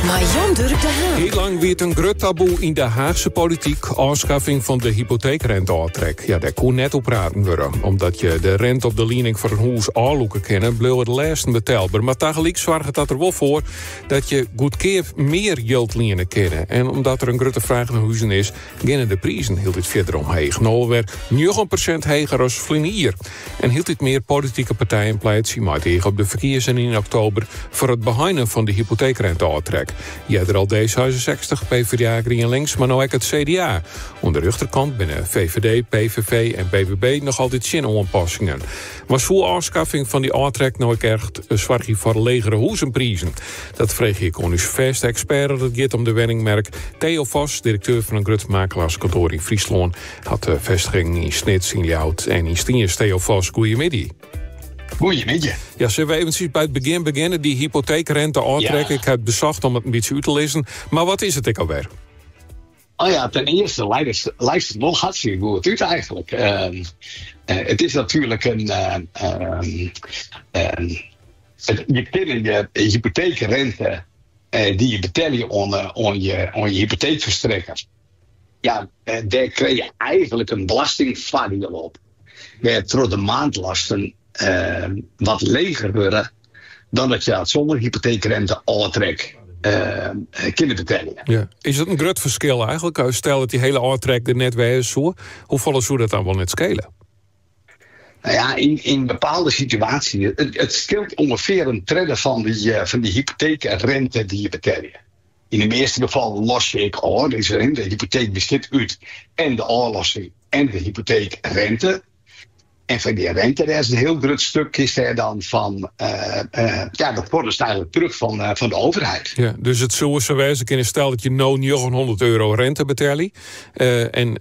Mei Jan Durk de Haan. Hiel lang wie it in grut taboe yn de Haachse polityk, ôfskaffing fan de hypoteekrenteôftrek. Ja, dêr koe net oer praten wurde. Omdat je de rente op de liening foar in hûs ôflûke kinne, bliuwe de lêsten betelber. Mar tagelyk soarget dat der wol foar dat je goedkeap mear jild liene kinne. En omdat der in grutte fraach nei huzen is, geane de prizen hieltyd fierder omheech. No alwer 9% heger as ferline jier. En hieltyd mear politike partijen pleitsje mei it each op de ferkiezingen yn oktober foar it beheinen fan de hypoteekrenteôftrek. Earder al D66, PvdA, GrienLinks, mar no ek it CDA. Oan de rjochterkant binne VVD, PVV en BBB noch altyd tsjin oanpassingen. Mar soe ôfskaffing fan dy ôftrek no ek echt soargje foar legere hûzenprizen? Dat freegje ik oan ús fêste ekspert as it giet om de wenningmerk, Theo Vos, direkteur fan in grut makelaarskantoar yn Fryslân. Hat festigingen yn Snits, yn Ljouwert en yn Stiens. Theo Vos, goeiemiddei. Goeiemiddei. Ja, sille we eventsjes by it begjin begjinne? Dy hypoteekrente ôftrekke. Ik ha it besocht om it in bytsje út te lizzen. Mar wat is it ek alwer? Oh ja, ten eerste lijkt het wel hartstikke goed uit eigenlijk. Het is natuurlijk een. Je kunt je hypotheekrente die je betelje oan je hypotheekverstrekker. Ja, dêr krije je eigenlijk in belastingfoardiel op. Wêrtroch de maandlasten wat leger wurde dan dat je dat sûnder hypoteekrente ôftrek kinne betelje. Ja. Is dat in grut ferskil eigentlik? Stel dat dy hiele ôftrek der net wêze soe, hoefolle soe dat dan wol net skele? Nou ja, yn bepaalde situaasjes, it skeelt ûngefear in tredde fan dy hypoteekrente dy't je betelje. Yn de measte gefallen los je ek ôf, dus de hypoteek bestiet út en de ôflossing en de hypoteekrente. En fan dy rente dêr is in hiel grut stik is dêr dan fan, ja, dat wordt eigenlijk terug fan de overheid. Ja, dus it soe sa wêze kinne, stel dat je no 900 euro rente betelje, en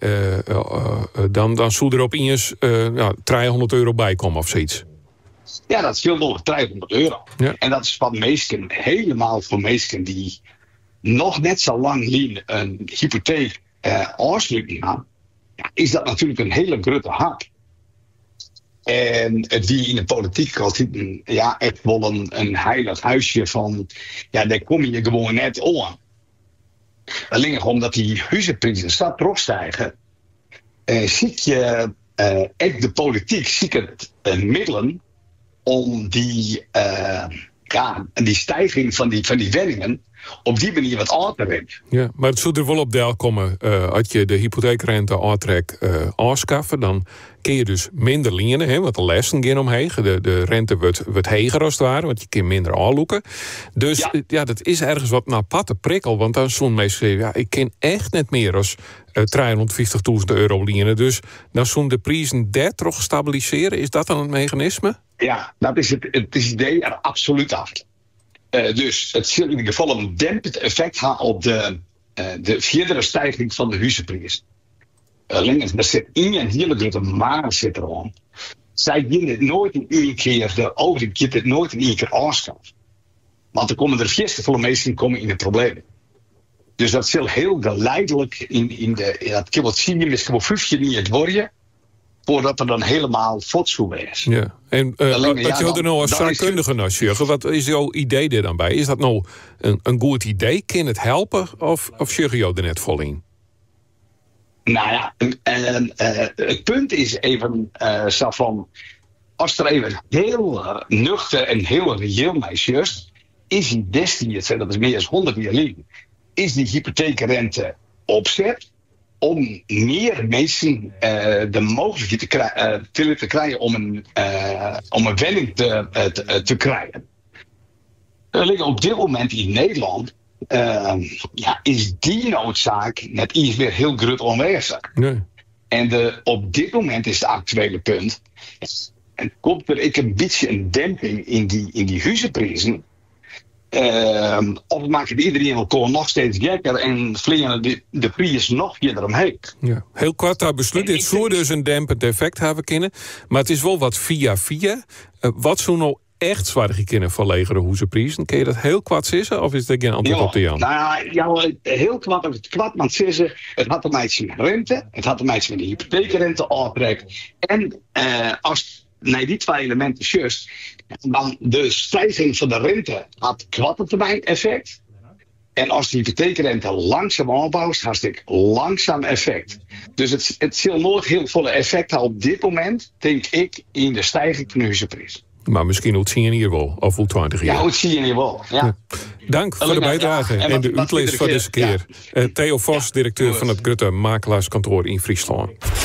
dan soe der opiens ja, 300 euro by komme of sayts. Ja, dat skeelt wol 300 euro. Ja. En dat is foar minsken, helemaal foar minsken dy't noch net sa lang lyn in hypoteek ôfsluten ha, ja, is dat natuerlik in hiele grutte hap. En it wie yn de polityk altyd in, ja, echt wol in heilich huisje fan, ja, dêr komme je gewoan net oan. Allinnich omdat dy huzeprizen sa trochstige, sykje ek de polityk siket middelen om dy, ja, dy stijging fan dy wenningen op dy manier wat ôf te remjen. Ja, mar it soe der wol op delkomme as je de hypoteekrente ôftrek ôfskaffe, dan kin je dus minder liene, hè, want de lêsten gean omheech, de rente wurdt heger as it ware, want je kin minder ôflûke. Dus ja, dat is ergens wat in aparte prikkel, want dan soene minsken sizze, ja, ik kin echt net mear as 350.000 euro liene. Dus dan soene de prizen dêrtroch stabilisearje. Is dat dan it meganisme? Ja, dat is it idee der absolút achter. Dus it sil yn ieder gefal in dempend effekt ha op de fierdere stijging fan de huzeprizen. Allinnich, der sit ien hiele grutte mar sit der oan. Sy gean dit noait yn ien kear, de overheid giet dit noait yn ien kear ôfskaffen. Want dan komme der fierste folle minsken komme yn de problemen. Dus dat sil hiel geleidelijk yn de, dat kin wol tsien, miskien wol 15 jier duorje foardat er dan helemaal fuort soe wêze. Ja. En as jo der no as saakkundige nei sjogge, wat is jo idee dêr dan by? Is dat no in goed idee? Kin it helpe of sjogge jo der net fol yn? Nou ja, en it punt is even sa fan, as der even hiel nuchter en hiel reëel nei sjochst, is dy destiids, en dat is mear as 100 jier lyn, is dy hypoteekrente opset om mear minsken de mooglikheid te litte krijen om in wenning te krijen. Op dit momint yn Nederlân ja, is dy noodzaak net iens mear hiel grut oanwêzich. Nee. En op dit momint is it aktuele punt, en komt der ek in bytsje in demping yn dy huzeprizen, of makket iderien elkoar noch steeds gekker en fleane de prizen noch fierder omheech. Ja. Hiel koart ta beslút, dit soe dus in dempend effekt hawwe kinne, mar it is wol wat fia fia. Wat soe no echt soargje kinne foar legere hûzeprizen? Kinne je dat hiel koart sizze of is der gjin antwurd op te jaan? Nou ja, hiel koart, of it koart moat sizze, it hat te meitsjen mei rente, it hat te meitsjen mei de hypoteekrente ôftrek en as nei dy twa eleminten sjochst, dan de stijging fan de rente hat koarte termyn effekt. En ast de hypoteekrente langsum ôfboust, hast ek langsum effekt. Dus it, it sil noait hiel folle effekt ha op dit momint, tink ik, yn de stiging fan de huzepriis. Mar miskien oer tsien jier wol, of oer 20 jier. Ja, oer tsien jier wol, ja. Dank foar de bydrage en de útlis foar dizze kear. Eh, Theo Vos, direkteur fan it grutte makelaarskantoar yn Fryslân.